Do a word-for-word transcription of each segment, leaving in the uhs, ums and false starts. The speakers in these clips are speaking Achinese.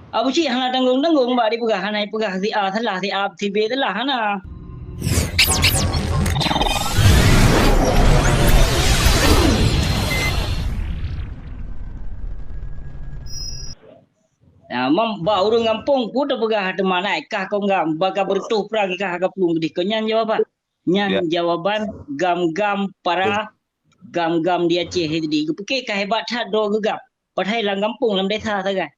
Abu Cik hana tanggong-tanggong bak dipeugah, hana ipeugah si A salah, si A, si B salah, hana. Ya, mam, bak ureuëng gampông ku teupeugah teuma naik kah konggam, baka beureutoh prang kah ka plueng keudeh. Keu nyan jawaban. Nyan Ya. jawaban gam-gam para gam-gam di Aceh tadi. Geupike ka hebat that droe geugam. Padahai lam gampông, lam desa sagai.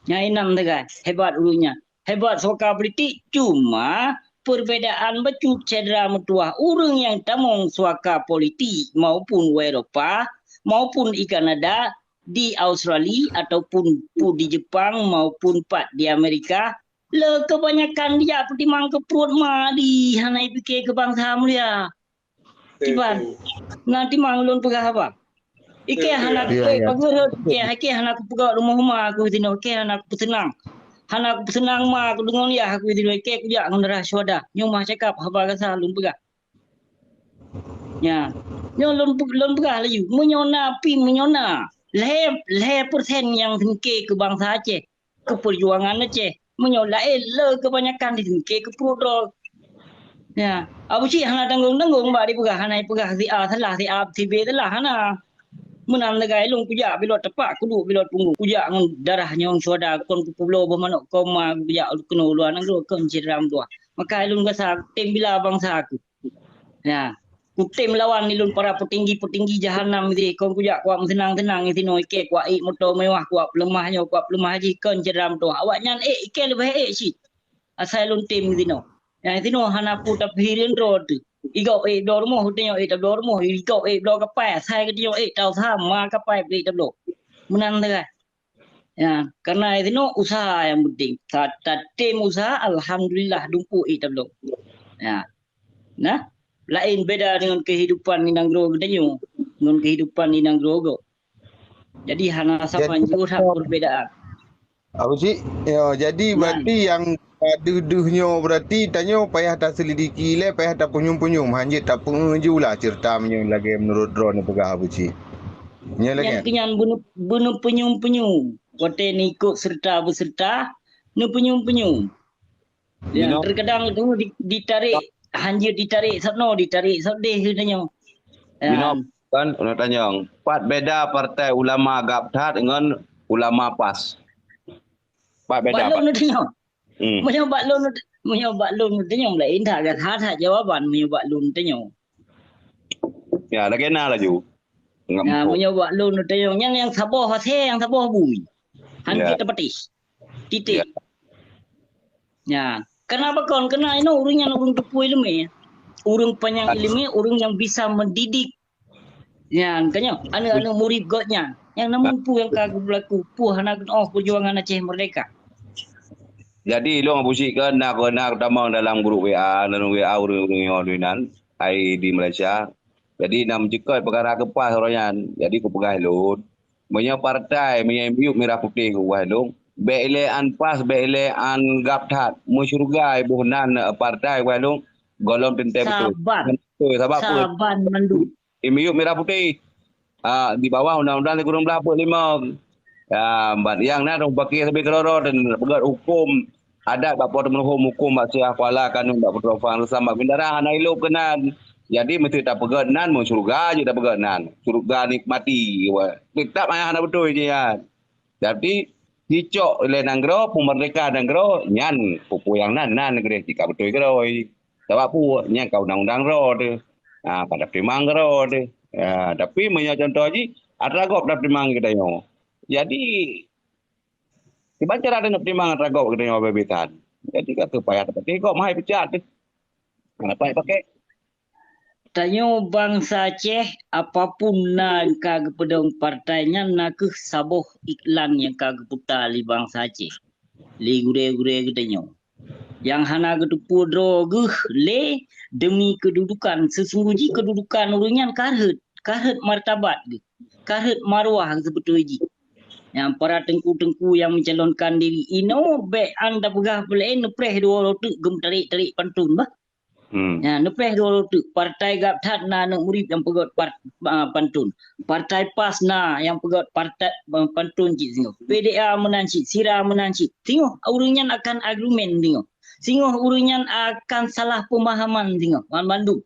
Nyang inong sagai. Hebat ureuëng nyan. Hebat suaka politik, cuma perbedaan bacut syedara meutuwah ureuëng nyang tamong suaka politik maupun u Eropa, maupun i Kanada, di Australia, ataupun pu di Jepang, maupun pat di Amerika, le kebanyakan dijak peutimang keu pruet ma di, hana ipike keu bansa mulia. Kiban, na timang lôn peugah haba. Ike hana Ya, kupeugah ya. Pageureuet, ike, ike hana kupeugah rumoh ma aku tinoe, ike hana kupeuseunang. Hana kupeuseunang ma aku deungon yah aku tinoe, ike kujak ngon darah syuhada. Nyoe mah cakap haba gasa lôn peugah. Ya. Nyoe lôn pe-, lôn peugah laju. Meunyoe na pi, meunyoe na lhée, lhée persen nyang sengke keu bansa Aceh, keu peujuangan Aceh. Meunyoe laén le kebanyakan disengke keu pruet droe. Ya, Abu Cik hana tanggong-tanggong bak dipeugah, hana ipeugah si A salah, si A, si B salah, hana. Meunan sagai lôn kujak bilot tepak, kuduek bilot punggong. Kujak ngon darah nyawöng syuhada, kon kupeubloe boh manok koma, kujak keunoe luwa nanggroe, kon syedara meutuwah. Maka lôn gasa tem bila bansa aku. Ya, kutem lawan ilôn para peutinggi-peutinggi jahanam jih, kon kujak kuat meuseunang-seunang sinoe, ike kuat ék moto mewah, kuat peuleumah nyoe, kuat peuleumah jih, kon syedara meutuwah. Awaknyan ék, ike leubeh ék cit. Asai lôn tem sinoe. Nyang sinoe hana peue tapeuhireuen droe teuh. Igob ék bloe rumoh, geutanyoe ék tabloe rumoh, igob ék bloe kapai, asai geutanyoe ék tau sama kapai ék tabloe. Meunan sagai. Ya, karena sinoe usaha nyang penting. Ta-, tatem usaha, alhamdulillah, dumpuk ék tabloe. Ya. Nah, laén beda dengan kehidupan di nanggroe geutanyoe, ngon kehidupan di nanggroe gob. Jadi hana saban Jadi, jiôh that perbedaan. Abu Cik, ya, jadi Nan. berarti yang deuh-deuh nyoe berarti tanyoe payah taselidiki lé, payah tapunyum-punyum, hanjeuet tapeuju lah cerita meunyoe lagée menurut droeneuh peugah Abu Cik. Nyoe lagée Nyan nyan. Keuh nyan beuneu-, beuneu punyum-punyum. Watée neuikot serta beuserta, neupunyum-punyum. Ya, Binoe. Terkadang tu di-, ditarik, hanjeuet ditarik sat noe, ditarik sat deh geutanyoe. Ya. Binoe, kan, ulôn tanyong, pat beda partai ulama gab that ngon ulama pas? Pat beda, Bak lôn pat? Tanyong. Hmm. Meunyoe bak lôn, meunyoe bak lôn tanyong laén that, that, that jawaban meunyoe bak lôn tanyong. Ya, lagée na laju. Ngam Nah, po. Meunyoe bak lôn tanyong, nyang, nyang saboh asée, nyang saboh bui. Hana Ya. Jeuet tapatéh. Titik. Ya. Ya. Kenapa kon? Kena inoe ureuëng nyan ureuëng teupeu iéleumé. Ureuëng panyang Ah. iéleumé, ureuëng nyang bisa mendidik. Nyan, kan nyoe, aneuk-aneuk murit gobnyan. Nyang na Ah. mupu nyang ka geublaku, puh hana geunoh perjuangan Aceh Merdeka. Jadi, ilong Abu Syik kan, na, na tamong dalam grup W A, dalam W A ureuëng-ureuëng nyoe nan, hai di Malaysia. Jadi, na meucukot peukara keupas uroe nyan. Jadi, kupeugah lôn, meunyoe partai, meunyoe M U Merah Putih kupeugah lôn, bék ilée an pas, bék ilée an gab that. Meusyeuruga boh nan partai kupeugah lôn, gohlom teuntée beutôi. Saban. Beutôi, sabab peue? Saban mandum. M U Merah Putih. Ah, di bawah undang-undang sikureueng blaih peuet lima. Ya, ban nyang na dong pakai sabe keudroe-droe dan peugét huköm adat bak Po teu Meuruhom, huköm bak Syiah Kuala, kanun bak Po teu Fang, reusam bak Bintara hana ilop keunan. Jadi meusti tapeugét nan, meusyeuruga jeuet tapeugét nan. Syeuruga nikmati, wa. Teutap ayah hana beutôi jih nyan. Tapi jicok lé nanggroe, peumeurdeka nanggroe, nyan peue-peue nyang nan, nan keudeh jika beutôi keudroe. Sabab peue? Nyan ka undang-undang droe teuh. Ha, pada peutimang droe teuh. Ha, tapi meunyoe contoh jih, atra gob dah peutimang geutanyoe. Jadi, kiban cara tanyoe peutimang atra gob geutanyoe habéh-habéh that. Jadi, ka keuh payah tapatéh gob meuhai peucat teuh. Hana payah pakai. Tanyoe bansa Aceh, apapun na ka geupeudong partai nyan, na kheueh saboh iklan nyang ka geuputa lé bansa Aceh, lé gurée-gurée geutanyoe. Nyang hana geuteupeue droe geuh lé demi keududukan, seusunggoh jih keududukan ureuëng nyan ka rhot, ka rhot martabat geuh, ka rhot marwah geuh seubeutôi jih. Nyang para teungku-teungku nyang mencalonkan diri inoe bék an tapeugah peulaén neupreh dua uroe teuk geumeutarek-tarek pantôn bah. Hmm. Ya, neupeh dua teuk. Partai Gabthat na aneuk murit nyang peugöt par-, ah, pantun. Partai PAS na nyang peugöt partai, ah, pantun cit singoh. P D A meunan cit, SIRA meunan cit. Singoh ureuëng nyan akan argumen singoh. Singoh ureuëng nyan akan salah pemahaman singoh. Wan bandum.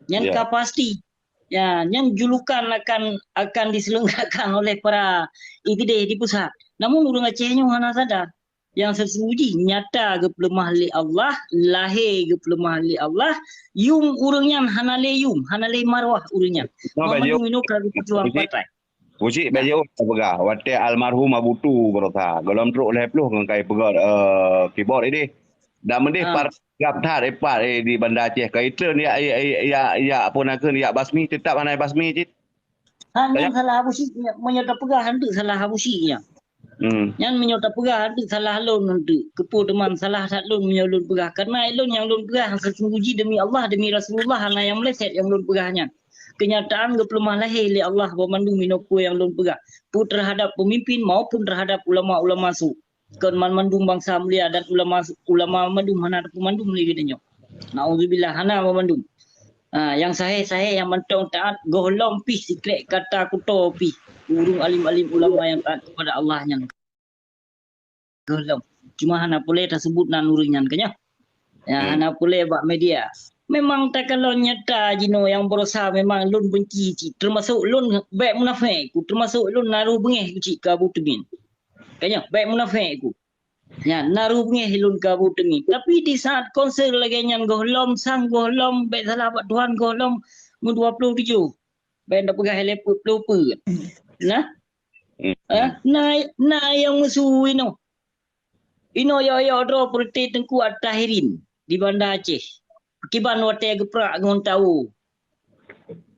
Nyan Ya. ka pasti. Ya, nyan julukan akan, akan diselenggarakan oleh para I G D di pusat. Namun ureuëng Aceh nyoe hana sadar. Nyang sesungguh jih nyata geupeuleumah lé Allah, lahé geupeuleumah lé Allah, yum ureuëng nyan hana lé yum, hana lé marwah ureuëng nyan. Nyoe Wan bajeuet. Bandum inoe ka geupeujuang Bajeuet. patai. Pucik Nah. bajeuet peugah, watée almarhum Abu Tu beurasa, gohlom trok lhée ploh ngon kai peugah, eh, keyboard ideh. Dan meudeh Ah. par gap that ipat, eh, di Banda Aceh ka itreun ya, ya, ya, ya, apa nak kheun, ya basmi, tetap hana basmi cit. Ha, nyan Tanya. salah Abu Syik, meunyoe tapeugah hantu salah Abu Syik nyan. Hmm. Nyan meunyoe tapeugah hantu salah lôn hantu. Keupeue teuma salah that lôn meunyoe lôn peugah. Karena lôn nyang lôn peugah sesungguh jih demi Allah, demi Rasulullah, hana nyang meuleset nyang lôn peugah nyan. Kenyataan geupeuleumah lahé lé Allah banmandum inoe peue nyang lôn peugah. Peue terhadap pemimpin maupun terhadap ulama-ulama su. Kon banmandum bansa mulia dan ulama, ulama mandum hana tapeumandum lé geutanyoe. Naudzubillah, hana banmandum. Ha, nyang sahé-sahé nyang mantong taat gohlom pih sikrek kata kuto pih. Ureuëng alim-alim ulama nyang taat kepada Allah nyan. Gohlom. Cuma hana pulé tasebut nan ureuëng nyan keunyoe. Ya, Hmm. hana pulé bak media. Memang takalon nyata jinoe nyang berusaha memang lôn benci cit. Termasuk lôn bék munafék ku, termasuk lôn naroh beungéh ku cit keu Abu Tumin. Keunyoe bék munafék ku. Nyan, naroh beungéh lôn keu Abu Tumin. Tapi di saat konser lagée nyan gohlom, sang gohlom, bék salah bak Tuhan gohlom, meudua ploh tujoh. Bék tapeugah ilée peuet ploh peuet. Nah? Hmm. Eh, na, na nyang meusu inoe. Inoe yok-yok droe peureuté Teungku At-Tahirin di Banda Aceh. Kiban watée geuprak ngon tawo.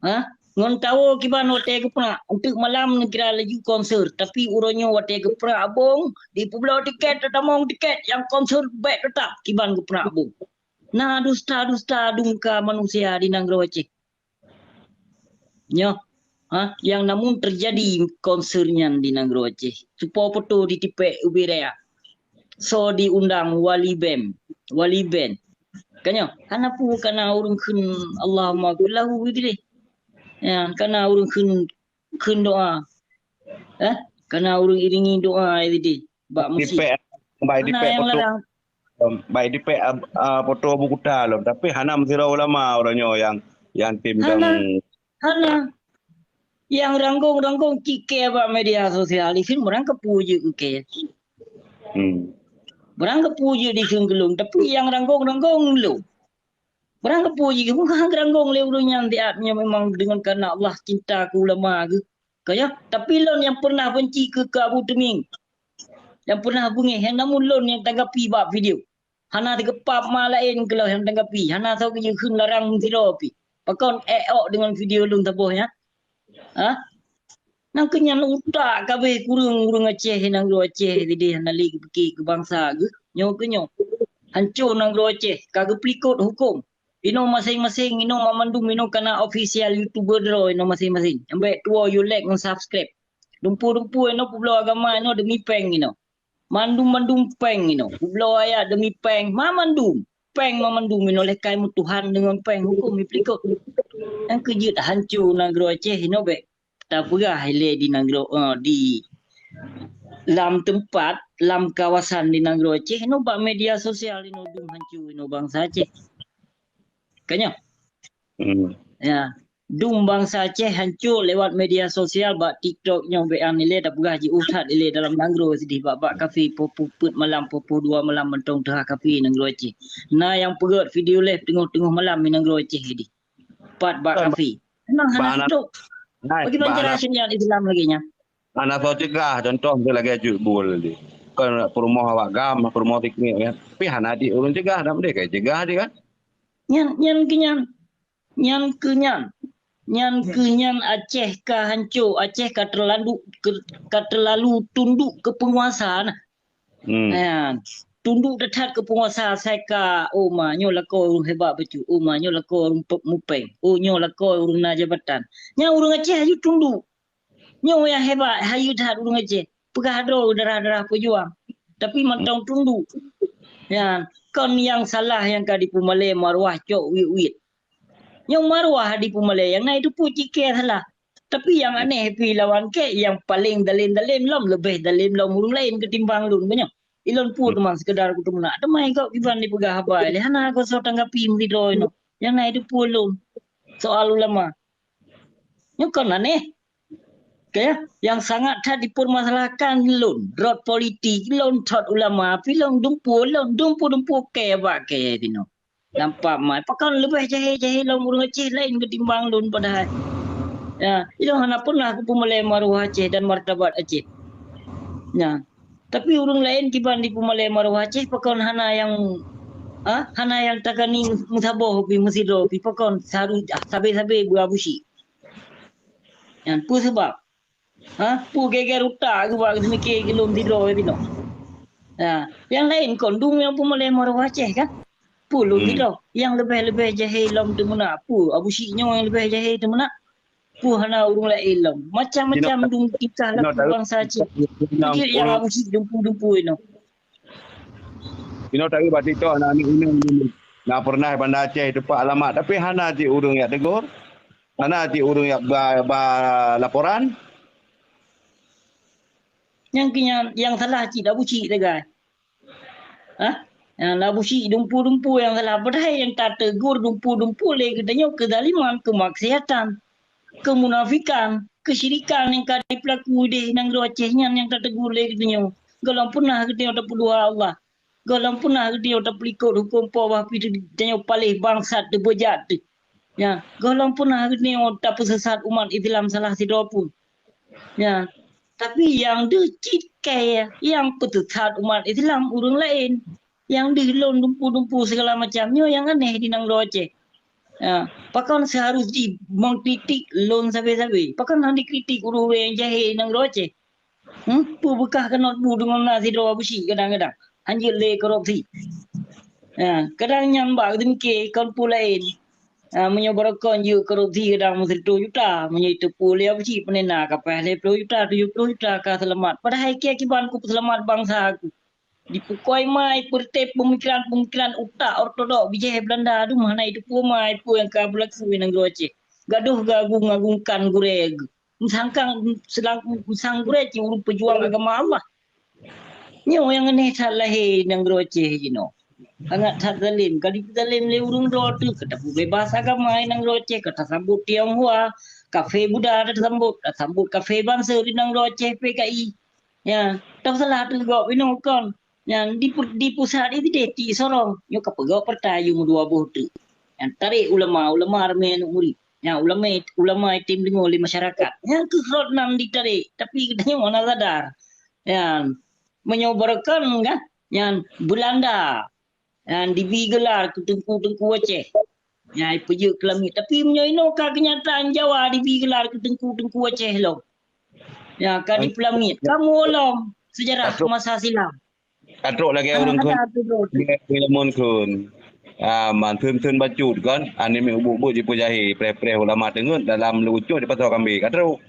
Ha? Ngon tawo kiban watée geuprak. Untuk malam neukira laju konser. Tapi uroe nyoe watée geuprak abong, dipeubloe tiket, tatamong tiket, nyang konser bék teutap kiban geuprak abong. Na dusta-dusta dum ka manusia di nanggroe Aceh. Nyoe, ha, nyang namun teujadi konser nyan di nanggroe Aceh. Cupo poto ditipék ubé raya. So diundang wali band, wali band. Ka nyoe, hana peue kana ureuëng kheun Allahumma ghfir lahu gitu deh. Ya, kana ureuëng kheun, kheun doa. Eh, kana ureuëng iringi doa gitu deh. Bak musik. Dipék, bai Mana dipék yang poto. larang? Baik dipék, ah, ah, poto Abu Kuta lom, tapi hana meusidroe ulama uroe nyoe nyang, nyang tim Hana. dong. Hana. Nyang ranggong-ranggong cit kée bak media sosial, dikheun murang keupeue jeuet keu kée. Hmm. Murang keupeue jeuet dikheun keu lôn, tapi nyang ranggong-ranggong lôn. Murang keupeue jeuet, murang ranggong lé ureuëng nyan siat nyoe memang deungon karena Allah cinta keu ulama geuh. Ka nyoe, tapi lôn nyang pernah benci keu, keu Abu Teuming. Nyang pernah beungéh, nyang namun lôn nyang tanggapi bak video. Hana teugeupap ma laén keu lôn nyang tanggapi. Hana soe geuyue kheun larang meusidroe pih. Pakon ék ôk deungon video lôn saboh nyan? Ha? Nang keu nyan utak kabeh kureueng ureuëng Aceh, nanggroe Aceh sideh hana lé geupike keu bansa geuh. Nyoe keu nyoe. Hanco nanggroe Aceh, ka geupeulikot huköm. Inoe maséng-maséng, inoe mamandum, inoe kana official YouTuber droe, inoe maséng-maséng. Ambek tuwoe you like ngon subscribe. Dumpu-dumpu inoe peubloe agama inoe demi péng inoe. Mandum-mandum péng inoe. Peubloe ayat demi péng, mamandum. Péng mamandum inoe lé kai meutuhan deungon péng huköm ipeulikot. Nyang keu jeuet hanco nanggroe Aceh inoe bék tapeugah ilée di nanggroe, eh, di lam teumpat, lam kawasan di nanggroe Aceh inoe bak media sosial inoe dum hanco inoe bansa Aceh. Ka nyoe? Hmm. Ya. Dum bansa Aceh hanco lewat media sosial bak TikTok nyoe bék an ilée tapeugah jiôh that ilée dalam nanggroe sideh bak, bak kafe poh-poh peuet malam, poh-poh dua malam mantong teuhah kafe nanggroe Aceh. Na nyang peugét video live teungoh-teungoh malam di nanggroe Aceh sideh. Pat bak Kan, kafe. Memang hana bak anak, TikTok. Hai, Bagaimana bak cara anak. Syariat Islam lagi nyan? Hana soe cegah, contoh miseue lagée Cut Bul tadi. Kon peurumoh awak GAM, peurumoh siknik, ya. Tapi hana di ureuëng cegah, dak meudeh kai cegah dia kan? Nyan, nyan keu nyan. Nyan keu nyan. Nyan keu nyan Aceh ka hanco, Aceh ka terlalu, ke, ka terlalu tunduk keu penguasa nah. Hmm. Ha, tunduk that-that keu penguasa, asai ka, oh ma, nyoe lakoe ureuëng hebat bacut, oh ma, nyoe lakoe ureuëng pe-, mupeng, oh nyoe lakoe ureuëng na jabatan. Nyan ureuëng Aceh aju tunduk. Nyoe nyang hebat, hayeue that ureuëng Aceh. Peugah droe darah-darah peujuang. Tapi mantong tunduk. Nyan, Kon nyang salah nyang ka dipeumalée maruah cok wit-wit. Nyang maruah dipeumalée nyang na itu pun cit kée salah. Tapi nyang aneh pi lawan kée nyang paleng dalem-dalem lom, leubeh dalem lom ureuëng laén ketimbang lôn, banyak. Ilôn pun teuma sekedar kuteumeunak. Teuma gob kiban dipeugah haba lé hana kusoe tanggapi meusidroe nyoe. Nyang na itu pun lôn. Soal ulama. Nyoe kon aneh. Kée, nyang sangat that dipermasalahkan lôn, rot politik lôn, thot ulama, pi lôn dumpu lôn, dumpu-dumpu kée bak kée tinoe. Nampak mai, pakon leubeh jahé-jahé lom ureuëng Aceh laén ketimbang lôn padahai. Ya, ilôn hana pernah kupeumalée maruah Aceh dan martabat Aceh. Ya. Tapi ureuëng laén kiban dipeumalée maruah Aceh pakon hana nyang, ha? Hana nyang tagani meusaboh pi meusidroe pi pakon saru sabe-sabe beuabusyik. Nyan peue sabab? Ha? Peue geger utak geuba geuseumiké keu lôn sidroe tinoe? Ha, nyang laén kon dum nyang peumalée maruah Aceh kan? Peue lôn sidroe? Nyang leubeh-leubeh jahé lom teumeunak. Peue Abusyik nyoe nyang leubeh jahé teumeunak? Peue hana ureuëng laén lom? Macam-macam dum tingkah laku bansa Aceh. Keujiek nyang Abusyik dumpu-dumpu inoe. Inoe taeu bak TikTok aneuk-aneuk inong na pernah Banda Aceh teupak alamat, tapi hana cit ureuëng yak tegur, hana cit ureuëng yak ba, ba laporan. Nyang keu nyan nyang salah cit Abusyik sagai. Hah? Nyang Abusyik dumpu-dumpu nyang salah, padahai nyang tategur dumpu-dumpu lé geutanyoe keuzaliman, keumaksiatan, keumunafikan, keusyirikan nyang ka jipeulaku deh nanggroe Aceh nyan nyang tategur lé geutanyoe. Gohlom peunah geutanyoe tapeuduha Allah. Gohlom peunah geutanyoe tapeulikot huköm Po bah pi tanyoe paléh bangsat teubeujat teuh. Ya, gohlom peunah geutanyoe tapeusesat umat Islam salah sidroe pun. Ya, tapi nyang deuh cit kée nyang peusesat umat Islam ureuëng laén. Nyang deuh lôn dumpu-dumpu segala macam nyoe nyang aneh di nanggroe Aceh. Ya, pakon seharus jih mengkritik lôn sabe-sabe? Pakon hana dikritik ureuëng-ureuëng nyang jahé di nanggroe Aceh? Hmm? Peue beukah keunong bu deungon na sidroe Abusyik kadang-kadang? Hanjeuet lé korupsi. Ha, kadang nyan bak teumike kon peue laén. Ha, meunyoe barokon jeuet korupsi kadang meusireutoh juta, meunyoe itu peue lé Abusyik peuneuna ka paih lhée ploh juta, tujoh ploh juta ka seulamat. Padahai kée kiban kupeuseulamat bansa ku. Dipukoi mai peureuté peumikiran-peumikiran utak ortodok bijéh Beulanda dum hana jiteupeue mai peue nyang ka beulaku di nanggroe Aceh. Gadoh geuagung-agungkan gurée geuh. Meusangkang selang meusang gurée cit ureuëng peujuang agama Allah. Nyoe nyang aneh that lahé di nanggroe Aceh jinoe. Sangat that zalim. Ka dipeuzalem lé ureuëng droe teuh, ka tapeubeubaih agama di nanggroe Aceh, ka tasambot Tionghoa, kafé Buddha tasambot, tasambot kafé bansa di nanggroe Aceh P K I. Ya, tapeusalah teuh gob inoe kon. Nyan di pu-, di pusat di sideh ti sorong. Nyoe ka peugah partai yum dua boh teuk. Nyan tarek ulama, ulama ramé aneuk murit. Nyan ulama, ulama item deungoe lé masyarakat. Nyan keuh rot nan ditarek. Tapi geutanyoe hana sadar. Nyan meunyoe barokon kan, nyan Beulanda. Nyan dibi gelar keu teungku-teungku Aceh. Nyan ipeujeuet keu lamiet. Tapi meunyoe inoe ka keunyataan Jawa dibi gelar keu teungku-teungku Aceh lom. Ya, ka dipeulamiet. Kamoe lom sejarah masa silam. Ka trok lagée ureuëng kheun. Lagée Filemon kheun. Ah, man theun-theun bacut kan. Aneuk miet ubuk-ubuk jipeujahé, preh-preh ulama teungeut dalam leucok jipasoe kambé. Ka trok.